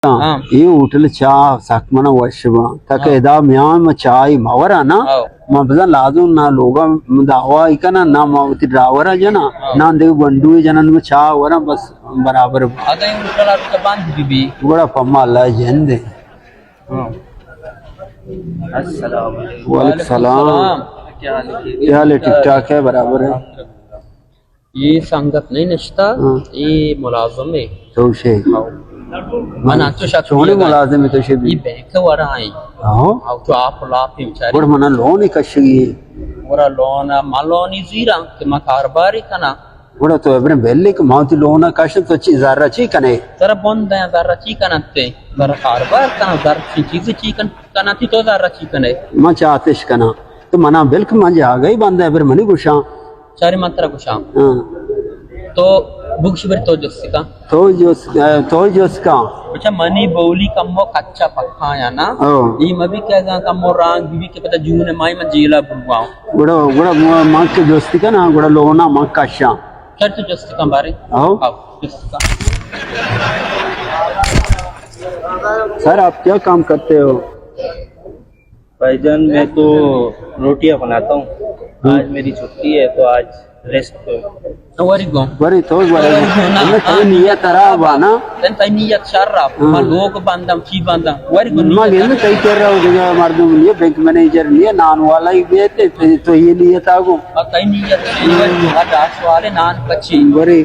ہاں۔ A hotel چاہ سک منا وش باں۔ تاکہ ہاں۔ ادا میان ما چاہی مورا نا۔ ہاں۔ ما بزن لازم نا لوگا دعوائی کنا، نا ما وتی ڈرائیورا جنا، ہاں۔ نا دگہ گونڈوے جنا، ما چاہ ورا بس برابر۔ اگہ اے ہوٹل آ تو بند بی بی۔ گڑا پما اللہ جند ہے۔ ہاں۔ السلام علیکم۔ وعلیکم السلام۔ کیا حال ہے؟ کیا حال ہے؟ ٹھیک ٹھاک ہے، برابر ہے۔ یہ سنگت نہیں نشتا، ہاں۔ یہ ملازم ہے۔ تو شے۔ ہاں۔ من تو شک چونے ملازم ہے تو شے بھی؟ یہ بینک ورا ہیں۔ ہاں۔ ہاں، تو آپ لاپ ہیں بیچارے۔ گڑ منا لون کشگی۔ گڑا لون، ما لونی زیرا کہ ما کاروباری کنا۔ گڑا تو ابرم بلے کہ ما تی لون کشن تو چی زر چی کنے؟ ترا بند ہیں زر چی کنتے؟ زر کاروبار کنا، زر چی چیز چی کن-، کنتی تو زر چی کنے؟ ما چاتش کنا۔ تو منا بلک ما جاگہی بند ہے، ابر منی گوشاں۔ چارے من ترا گوشاں۔ ہاں۔ تو بگش بر تو جست کن۔ تو جست، تو جست کن۔ اچھا، منی بولی کمو کچا پکا یا نا؟ او۔ ای مبی کہ اگاں کمو رانگ بی کہ پتہ جون مائی من جیلا برواں۔ گڑا، گڑا من کہ جست کن، ہاں، گڑا لونا من کشاں۔ چل تو جست کن بارے۔ او۔ آؤ، جست کن۔ سر، آپ کیا کام کرتے ہو؟ بھائی جان، میں تو روٹیاں بناتا ہوں۔ ہم۔ آج میری چھٹی ہے، تو آج ریسٹ کرو۔ تو وری گو۔ وری تو وری۔ وری گو نا۔ ہمیں تئی نیت خراب ہے نا۔ تن تئی نیت شر ہے۔ ہاں۔ من لوگ بندم، چی بندم؟ وری گو ما نیت۔ گند تئی کر رہا ہوں، دیگہ مردم نہیں ہے، بینک مینیجر نہیں ہے، نان والا ہی بیتے، تو، تو یہ نیت آگو۔ اور تئی نیت شر ہے، وری گو، داس والے نان پچی۔ وری۔